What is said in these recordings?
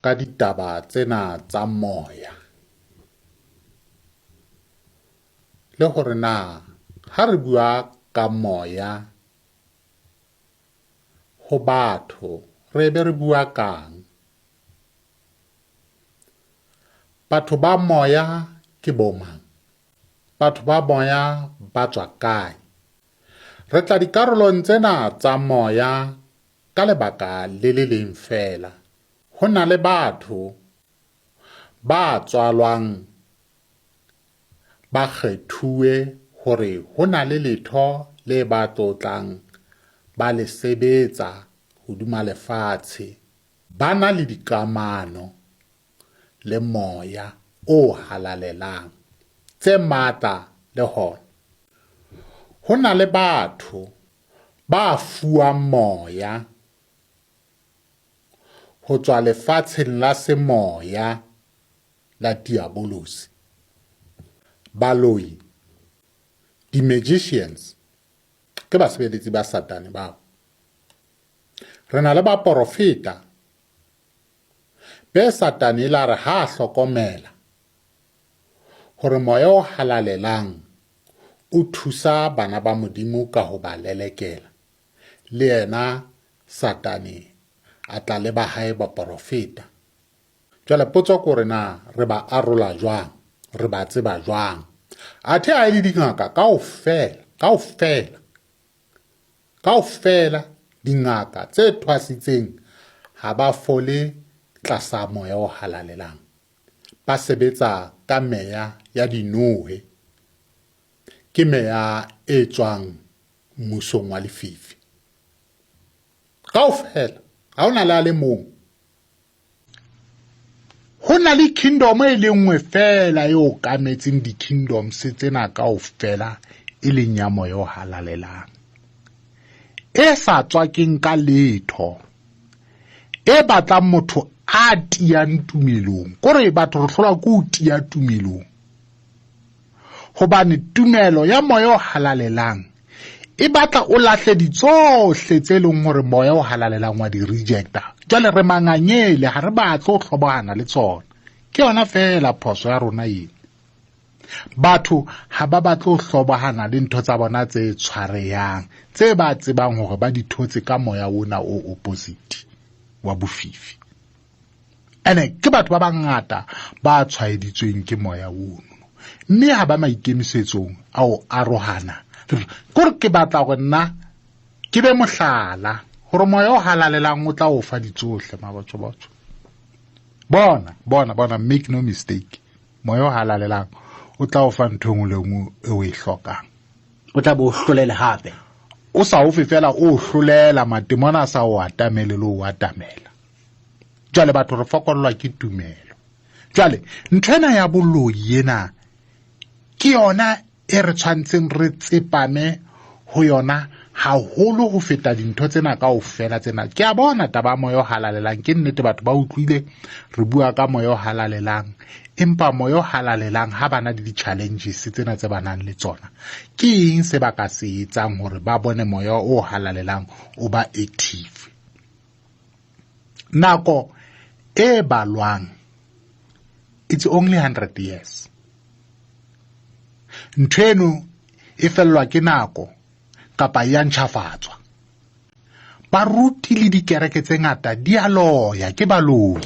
Ka ditaba tsena tsa moya le hore na ha re bua ka moya ho batho re be re bua kang. Batho ba moya ke bo mang? Batho ba moya ba tswa kae? Re tla dikarolong tsena tsa moya ka lebaka le le leng feela. Ho na le batho ba tswalwang ba kgethuwe hore ho na le letho le ba tlotlang ba le sebetsa hodima lefatshe. Ba na le dikamano le moya o halalelang tse matla le hona. Ho na le batho ba fuwang moya ho tswa lefatsheng la semoya la diabolosi. Baloi, di-magicians, ke basebeletsi ba Satane bao. Re na le baporofeta be Satane e la re ha a hlokomela hore moya o halalelang o thusa bana ba Modimo ka ho ba lelekela, le yena Satane a tla le ba hae baporofeta. Jwale potso ke hore na re ba arola jwang, re ba tseba jwang? Athe ha e le dingaka kaofela, kaofela, kaofela dingaka tse thwasitseng ha ba fole tlasa moya o halalelang. Ba sebetsa ka meya ya dinohe. Ke meya e tswang mmusong wa lefifi. Kaofela, ha ho na le a le mong. Ho na le kingdom e le nngwe feela e okametseng di-kingdoms tsena kaofela e leng ya moya o halalelang. E sa tswakeng ka letho, e batlang motho a tiyang tumelong. Kore batho re hlolwa ke ho tiya tumelong. Hobane tumelo ya moya o halalelang e batla o lahle ditsohle tse leng hore moya o halalelang wa di rejecta. Jwale re mangangele, ha re batle ho hlobohana le tsona. Ke yona feela phoso ya rona eno. Batho ha ba batle ho hlobohana le ntho tsa bona tse tshwarehang, tse ba tsebang hore ba di thotse ka moya ona o opposite wa bofifi. Ene ke batho ba bangata ba tshwaeditsweng ke moya ono, mme ha ba maikemisetsong a ho arohana. Kore ke batla hore nna ke be mohlala hore moya o halalelang o tla o fa ditsohle mabotjobotjo. Bona, bona, bona, make no mistake. Moya o halalelang o tla o fa ntho e nngwe le nngwe e o e hlokang. O tla bo o hlolele hape. O sa o fe fela, o hlolela matemona a sa o atamele le o atamela. Jwale batho re fokollwa ke tumelo. Jwale ntho ena ya boloi ena ke yona e re tshwantseng re tsepame ho yona haholo ho feta dintho tsena kaofela tsena. Ke a bona taba ya moya o halalelang, ke nnete batho ba utlwile re bua ka moya o halalelang, empa moya o halalelang ha bana le di-challenges tsena tse ba nang le tsona, ke eng se ba ka se etsang hore ba bone moya o halalelang o ba active? Nako e balwang, it's only 100 years. Ntho eno e fellwa ke nako kapa ya ntjhafatswa. Baruti le dikereke tse ngata di a loya, ke baloi.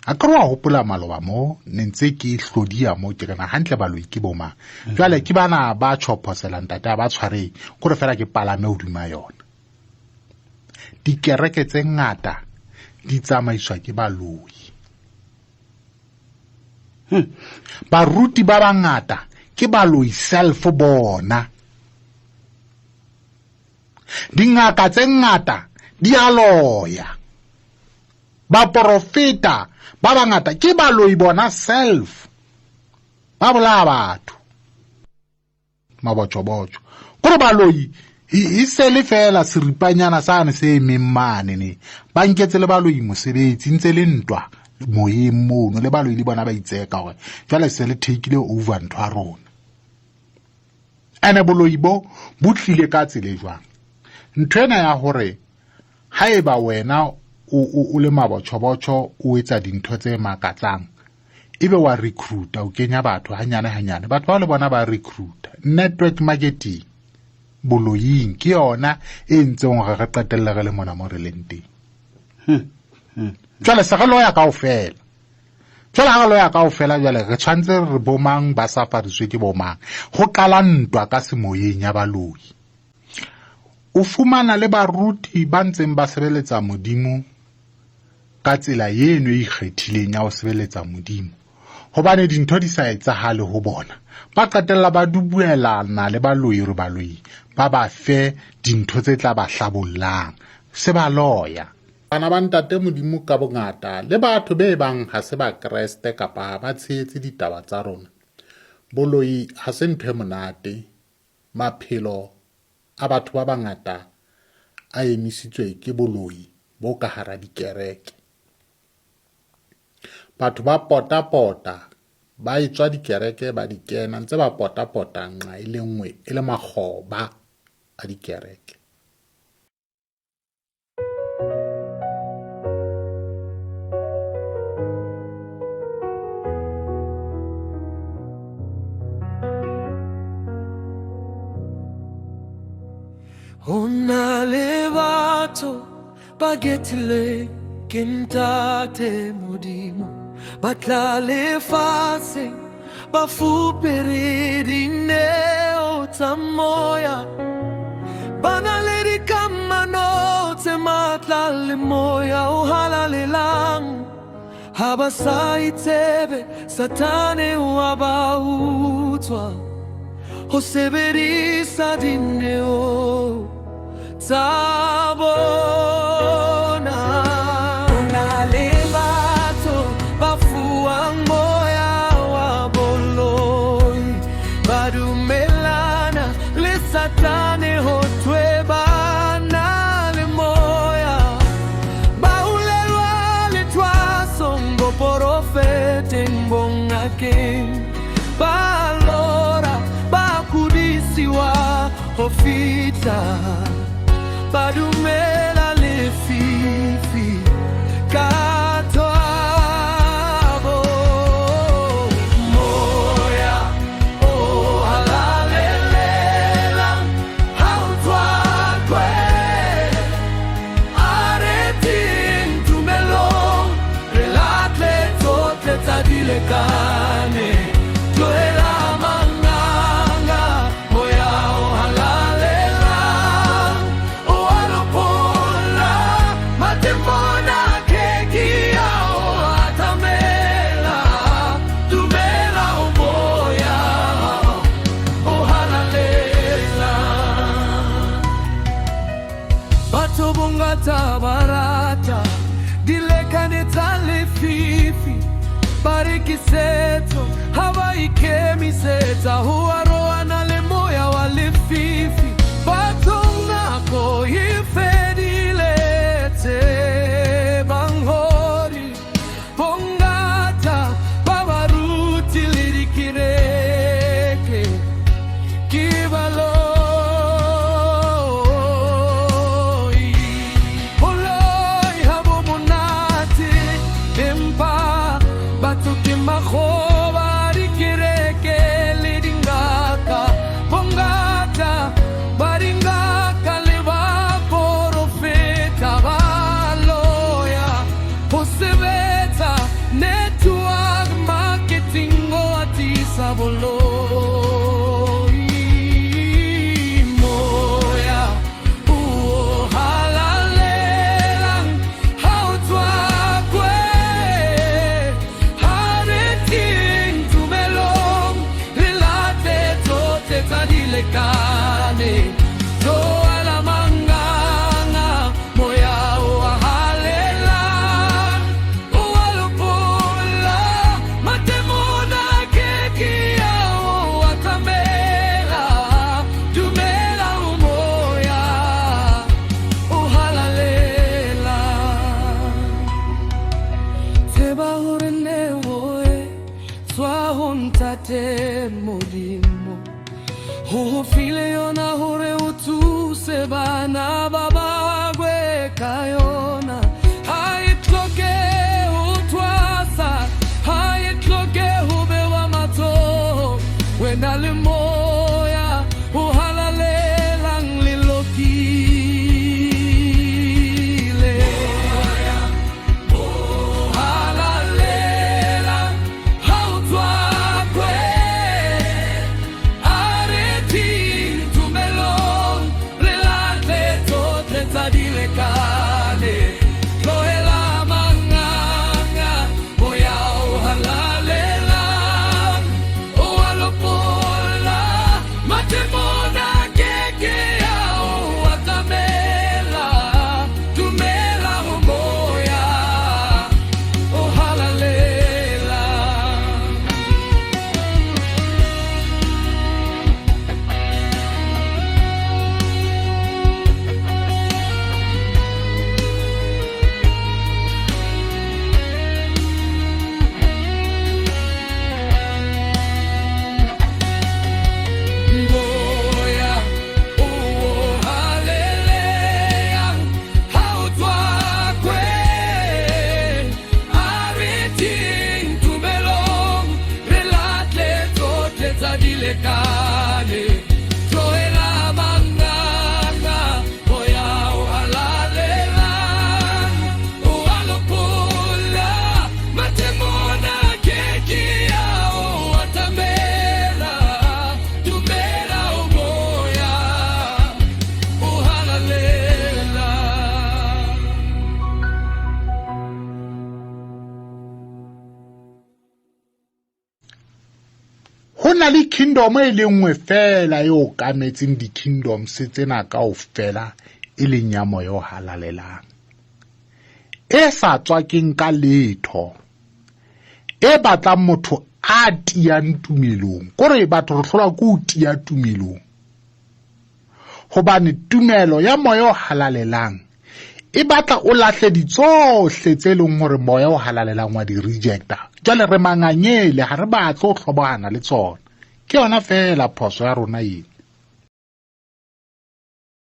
A ke re wa hopola maloba mo ne ntse ke hlodiya mo ke re na hantle baloi ke bo mang. Jwale ke bana ba tjhophoselang ntate a ba tshwareng, kore fela ke palame hodima yona. Dikereke tse ngata di tsamaiswa ke baloi. Baruti ba bangata ke baloi self bona. Dingaka tse ngata di a loya. Baporofeta ba bangata ke baloi bona self. Ba bolaya batho. Mabotjobotjo. Kore baloi e se le fela seripanyana sane se emeng mane ne. Ba nketse le baloi mosebetsi, ntse le ntwa moyeng mono, le baloi le bona ba itseka hore jwale se le take-ile over ntho ya rona. Ene boloi bo bo tlile ka tsela e jwang? Ntho ena ya hore haeba wena o le mabotjhobotjho, o etsa dintho tse makatsang, ebe wa recruita, o kenya batho hanyane hanyane, batho bao le bona ba recruita. Network marketing boloying ke yona e entseng hore re qetelle re le mona mo re leng teng. Jwale se re loya kaofela. Jwale ha re loya kaofela, jwale re tshwanetse re bomang ba safariswe ke bomang. Ho qala ntwa ka semoyeng ya baloi. O fumana le baruti ba ntseng ba sebeletsa Modimo ka tsela eno e ikgethileng ya ho sebeletsa Modimo, hobane dintho di sa etsahale ho bona, ba qetella ba dubuelana le baloi hore baloi ba ba fe dintho tse tla ba hlabollang. Se ba loya. Bana ba ntate Modimo ka bongata le batho be bang ha se ba Kreste kapa ha ba tshehetse ditaba tsa rona. Boloi ha se ntho e monate. Maphelo a batho ba bangata a emisitswe ke boloi bo ka hara dikereke. Batho ba pota-pota, ba etswa dikereke ba di kena, ntse ba pota-pota nqa e le nngwe e le makgoba a dikereke. Ho na le batho ba kgethilweng ke Ntate Modimo, ba tla lefatsheng ba fupere dineo tsa moya, ba na le dikamano tse matla le moya o halalelang. Ha ba sa itsebe, Satane wa ba utswa ho sebedisa dineo tsa bona. Ho na le batho ba fuwang moya wa boloi, ba dumellana le Satane ho thwe ba na le moya, ba hulelwa lethwasong boporofeteng bongakeng, ba lora ba kudisiwa ho fihla ba dumela lefifi ka thabo. Moya o halalelang ha o tswakwe, a re tieng tumelong, re lahle tsohle tsa dilekane. Tlohela manganga, moya o halalelang o a lopolla, matemona ke a o atamela. Dumela ho moya o halalelang. Batho bongata ba rata dilekane tsa lefifi, ba re ke setso, ha ba ikemisetsa ho arohana le moya wa lefifi. Bathong nako e fedile, tsebang hore bongata ba baruti le dikereke ke baloi. Boloi ha bo monate, empa batho ke makgoba a dikereke le dingaka. Bongata ba dingaka le baporofeta ba loya ho sebetsa network marketing ho atisa boloi. Moya o halalelang ha o tswakwe, ha re tieng tumelong, re lahle tsohle tsa dilekane. Tlohela manganga, moya o halalelang o a lopolla, matemona ke ke a o atamela. Dumela ho moya o halalelang. Tseba hore neo e tswa ho Ntate Modimo, ho ho file yona hore o thuse bana ba bangwe ka yona. Ha na le kingdom e le nngwe fela e okametseng di-kingdoms tsena kaofela, e leng ya moya o halalelang, e sa tswakeng ka letho, e batlang motho a tiyang tumelong. Kore batho re hlolwa ke ho tiya tumelong, hobane tumelo ya moya o halalelang e batla o lahle ditsohle tse leng hore moya o halalelang wa di rejecta. Jwale re mangangele, ha re batle ho hlobohana le tsona. Ke yona fela phoso ya rona eno.